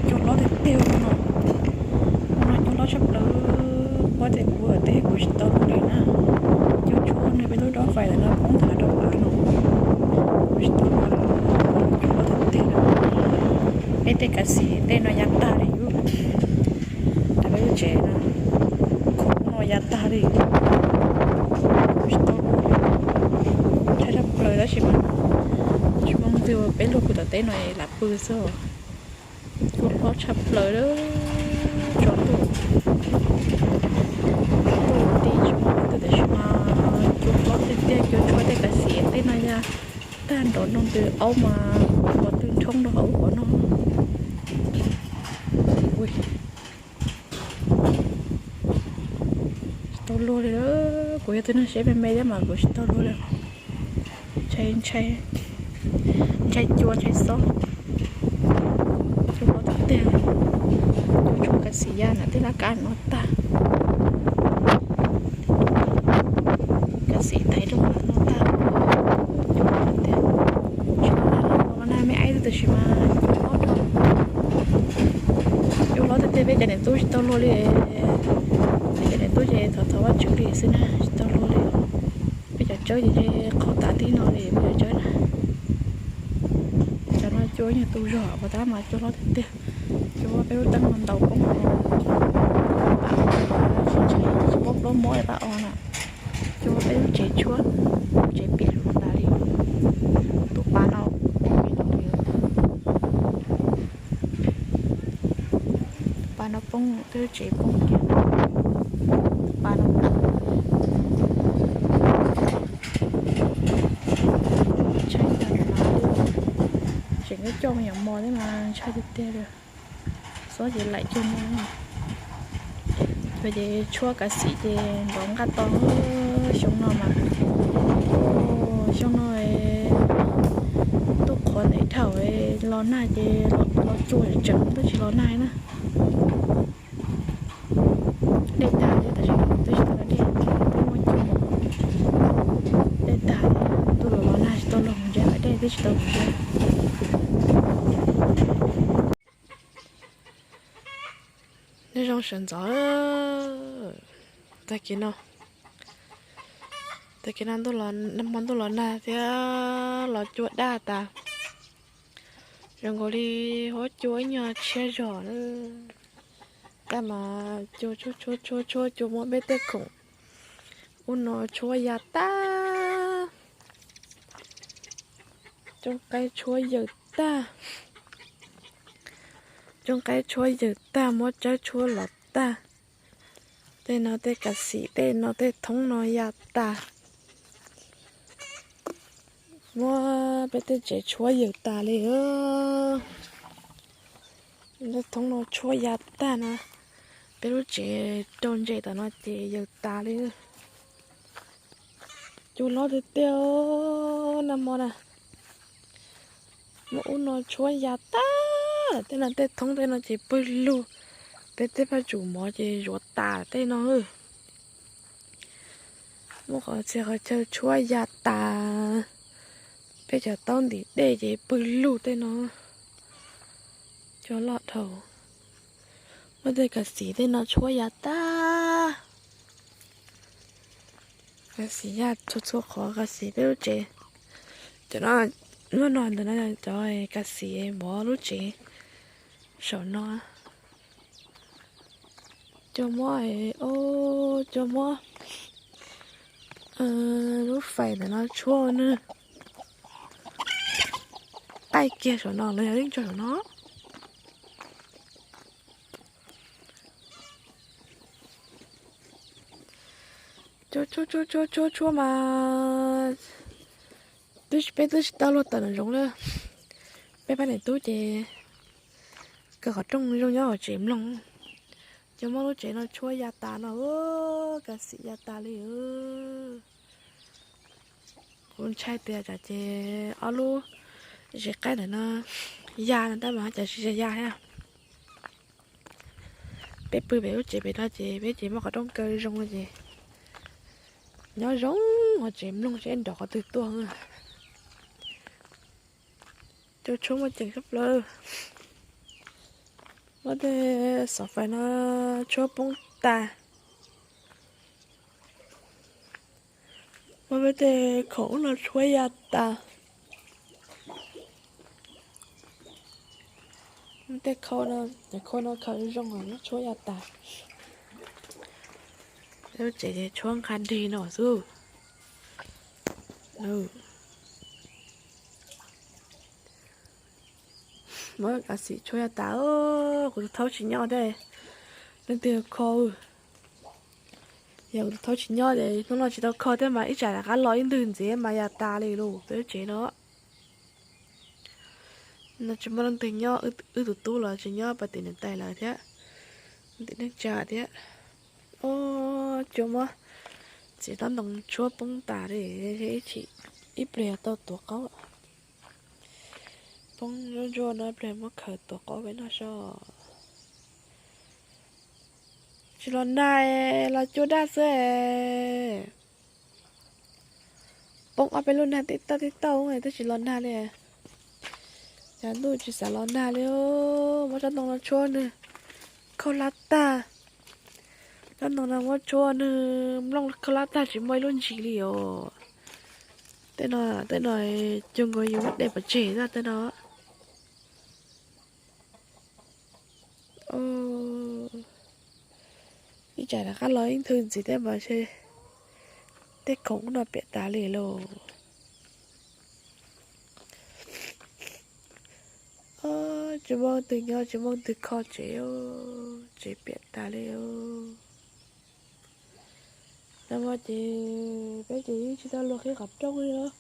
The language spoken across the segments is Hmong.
Cua hlob tiag tiag no. No cua hlob tshaj plaws, pob tias kuv teb kuv tsis tau luaj li na. Cua tshuab no peb lub dob fais ntawm no poob nthav rau av no. Kuv tsis tau luaj li, cua hlob tiag tiag. Peb tej kav xim tej no ya tag li yus. Rau peb lub tsev no, khoom no ya tag li. Kuv tsis tau luaj li, ntshai tshaj plaws tab sis mas tsis muaj leej twg, peb luag pw tom teb no lam pw xwb. Cua hlob tshaj plaws, tsaus ntuj, ntuj ti tsis muaj leej twg tab sis mas cua hlob tiag tiag, cua tshuab tej kav xim tej no ya tag nrov nroo ntws aub mas qhov twg nrhoob rau hauv qhov no. Tsis tau luaj li, kuv yog tus neeg siab me me thiab mas kuv tsis tau luaj li. Ntshai, ntshai cua ntshai xob. Cua hlob tiag tiag, cua tshuab kav xim ya nram tej laj kab no tag. Kav xim thaiv rau no tag. Cua hlob tiag tiag, tsis tau luaj li, los nag me aib tab sis mas cua hlob dhau. Cua hlob tiag tiag, peb cov niam tub tsis tau luaj li. Peb cov niam tub ces thov thov Vajtswv li xwb na, tsis tau luaj li. Peb cov tsawb ces qhov tas tib no li peb cov tsawb na. Cov no cua nyuag tu zog puas tab mas cua hlob tiag tiag. Cua peb lub teeb no ntaus poob, pab o, tsis mob plaub mob li pab o na. Cua peb lub tsev tshuab, lub tsev piam lug tas li. Tus pas no poob li no li. Tus pas no poob, peb lub tsev poob kiag. Tus pas no ntshai tag li no, tseem coj me nyuam mos thiab mas ntshai tiag tiag li. Xob ces laim cuag no. Yog ces tshuab kav xim ces nrov nqaj to xyoo no mas. Xyoo no ntuj qhuav ntev dhau, los nag ces los cua tseem twb tsis los nag na. Dej tag thiab tab sis twb tsis tau los dej, twb muaj cua. Dej tag, ntuj los los nag tsis tau los mus ntsia, dej twb tsis tau mus ntsia. Nyob zoo sawv ntxov, tag kis no, tag kis no ntuj los, nag hmo ntuj los nag thiab los cua daj tas. Zoo nkaus li huab cua ib nyuag tshiab zog na. Tab mas cua tshuab tshuab tshuab tshuab cua muab peb tej khoom ub no tshuab ya tag. Cooj qaib tshuab yawm tag. Cooj qaib tshuab yawm tag, muab tsawb tshuab los tag. Tej no tej kav xim, tej no tej thoob no ya tas. Muab peb tej tsev tshuab yawm tas li. Tej thoob no tshuab ya tag na. Peb lub tsev rau ntses tom no ces yawm tas li. Cua hlob tiag tiag, nag hmo na. Muab ub no tshuab ya tag. Tej no tej thoob tej no ces pw lug. Peb tej vaj tsum mov ces zuav tas tej no. Muab qhov txhia qhov chaw tshuab ya tas. Peb cov taub ntim dej ces pw lug tej no. Cua loj dhau. Muab tej kav xim tej no tshuab ya tag. Kav xim ya txhua txhua qhov, kav xim peb lub tsev. Cov no, lub no ntawm no cov kav xim npov lub tsev saum no. Cua muab, cua muab lub fais ntawm no tshuab na. Qaij kiag saum no los yog yeej tso saum no. Cua tshuab tshuab tshuab tshuab mas twb, peb twb tsis tau luag tawm nram zoov li. Peb pab niam tub ces kaw qhov rooj zoo nyob hauv tsev mloog. Cua muab lub tsev no tshuab ya tas no, kav xim ya tas li. Kuv ntshai tias tsam ces ob lub zes qaib ntawm no ya no tab mas cas tsis ya thiab. Peb pw pem lub tsev pem no ces peb ces muaj qhov rooj kaw zoo no ces nyob zoo hauv tsev mloog seb nrov qhov twg tuaj. Cua tshuab muaj ceem tshaj plaws. Muab tej xov fais no tshuab poob tas. Muab peb tej khoom no tshuab ya tas. Tej khau no, cov khau no khaws zoo los muab tshuab ya tas. Lub tsev ces tshuab nqa dig no xwb. Muab kav xim tshuab ya tas. Kuv tus thaub tsis nyob thiab, leej twg kho? Yog kuv tus thaub tsis nyob ces hnub no tsis tau kho thiab mas ib tsam rov qab los ib ntwg ntxiv mas ya tas li lawm peb lub tsev no. No tsis muaj leej twg nyob, wb tus tub los tsis nyob, pas tim niam tais lawm thiab, tim neej tsa thiab. Os, cua muab txiv taub ntoo tshuab poob tas li, ib chim ib pliag tau tuav qaub. Poob ntsuag ntsuag no ib pliag muab khaws tuav qaub peb noj so. Tsis los nag, los cua daj xwb. Poob ob peb lub nag tib tauj tib tauj twb tsis los nag li. Cas ntuj tsis xav los nag li. Muab tsob ntoo no tshuab nws khaub hlab tag. Tsob ntoo no muab tshuab nws nplooj khaub hlab tag tsis muaj ib lub ntsis li os. Tej no, tej no cuag nkaus yus muab de pov tseg tej no. Ib tsam rov qab los ib ntwg ntxiv thiab mas tej khoom no piam tas li lauj. Tsis muaj leej twg nyob, tsis muaj leej twg kho tsev, tsev piam tas li. Nag hmo ces peb ces yeej tsis tau luag qhib qhov rooj li os.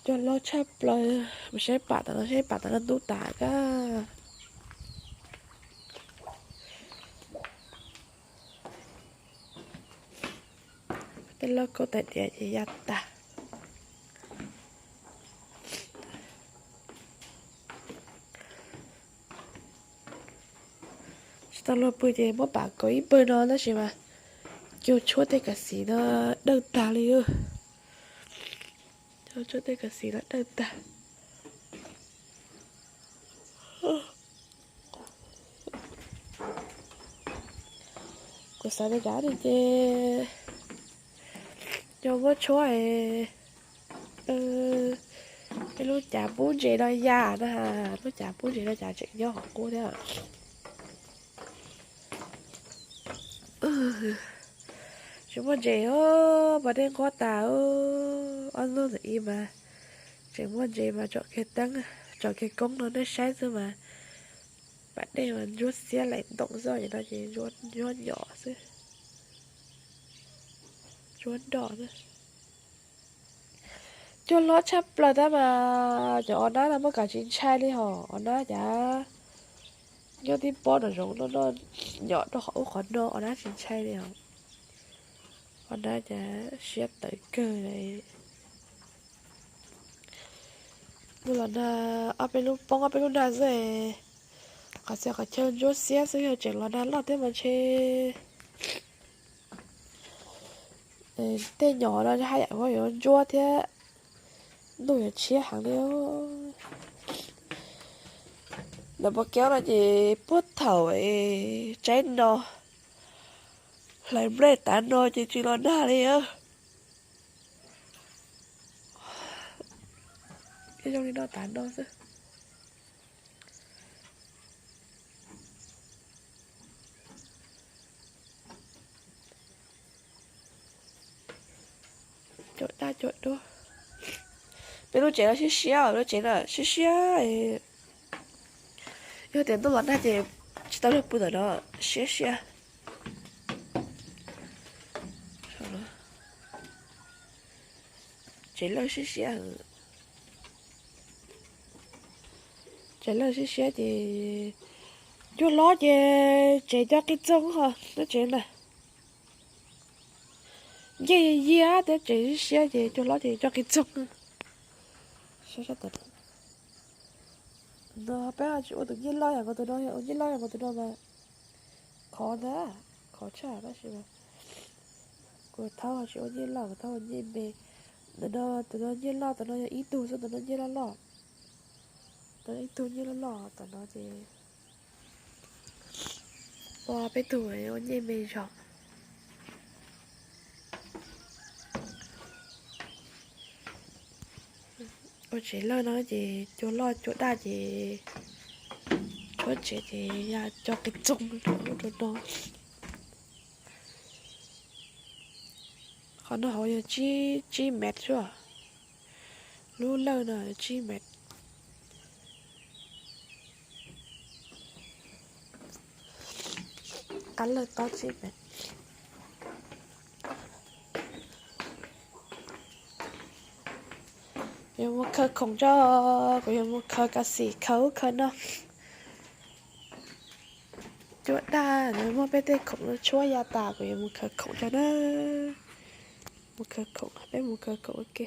Cua loj tshaj plaws, mus saib pam tom no, saib pam tom no ntub tas kab. Tej lauj kaub tais diav ces ya tas. Tsis tau luag pw ces muab pam kaus ib pawg no tab sis mas cua tshuab tej kav xim no dawj tag li. Cua tshuab tej kav xim no dawj tag. Kuv xav li cas li ces cua muab tshuab, ib lub cav pub ntses no ya na, lub cav pub ntses no cas tseem nyob qhov qub thiab. Tsis muaj ntses, pas dej nquag tas, ob hnub ntawm ib mas tseem muaj ntses mas tsom kiag teeb, tsom kiag koob no nej saib xwb mas pas dej mas ntsuab xiab laim ntoos xwb, no ces ntsuab nyom xwb, ntsuab nroj xwb. Cua hlob tshaj plaws tab mas cov o nab no muaj kav tsis ntshai li hos, o nab cas nyob tib pob nram zoov no noj nyom rau qhov ub qhov no, o nab tsis ntshai li os. O nab cas siab tawv kawg li. Ntuj los nag, ob peb lub poob ob peb lub nag xwb, qhov txhia qhov chaw ntsuab xiab xwb, yog tseem los nag loj thiab mas ntshe tej nyom no haj yam yuav ntsuab thiab, ntuj yuav tshiab heev li. Ntawm Pov Kev no ces puag thaum tsaib no hlais nplej tav no ces tsis los nag li. Zoo li no tav no xwb. Cua daj cua dub. Peb lub tsev no siab siab, lub tsev no siab siab. Yog tias ntuj los nag ces tsis tau luag pw ntawm no, siab siab. Tsev lawj siab siab. Tsev lawj siab siab ces cua hlob ces tsev co qi txoog ho lub tsev na. Ncej yiag thiab tsev siab ces cua hlob ces co qi txoog. No peb tsis ua tus ncej loj yam nkaus tus no, ua ncej loj yam nkaus tus no mas khov ntag, khov tshaj tab sis mas kuv thaub tsis ua ncej loj, kuv thaub ua ncej me. Ntawm no tus no ncej loj, tus no yog ib tug xwb, tus no ncej loj loj. Tus no ib tug ncej loj loj, tom no ces Ua peb tug ua nyej me zog. Ua tsev lawj no ces cua loj cua daj ces tshuab tsev ces yog cov qis txoog rau no. Qhov no hauv yog tsib, tsib mev xwb. Lub lawj no tsib mev. Qab lawj tob tsib mev. Yuav mus khaws khoom tso, kuv yuav mus khaws kav xim khaws ub khaws no. Cua daj, muab peb tej khoom no tshuab ya tas kuv yuav mus khaws khoom tso na. Mus khaws khoom, peb mus khaws khoom ua ke.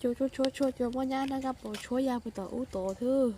Cua tshuab tshuab tshuab cua muab nyab nab kab paus tshuab ya puag tom ub tod xwb.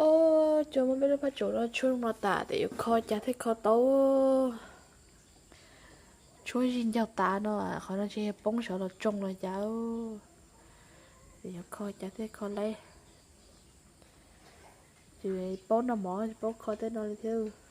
Ob, cua muab peb lub phab tsaum no tshuab no tas tes yuav kho cas thiaj kho tau. Tshuab zij ncaug tas no, qhov no tsis poob saud los tsoo los cas. Tes yuav kho cas thiaj kho laib. Ces paub noj mov tsis paub kho tej no li thiab.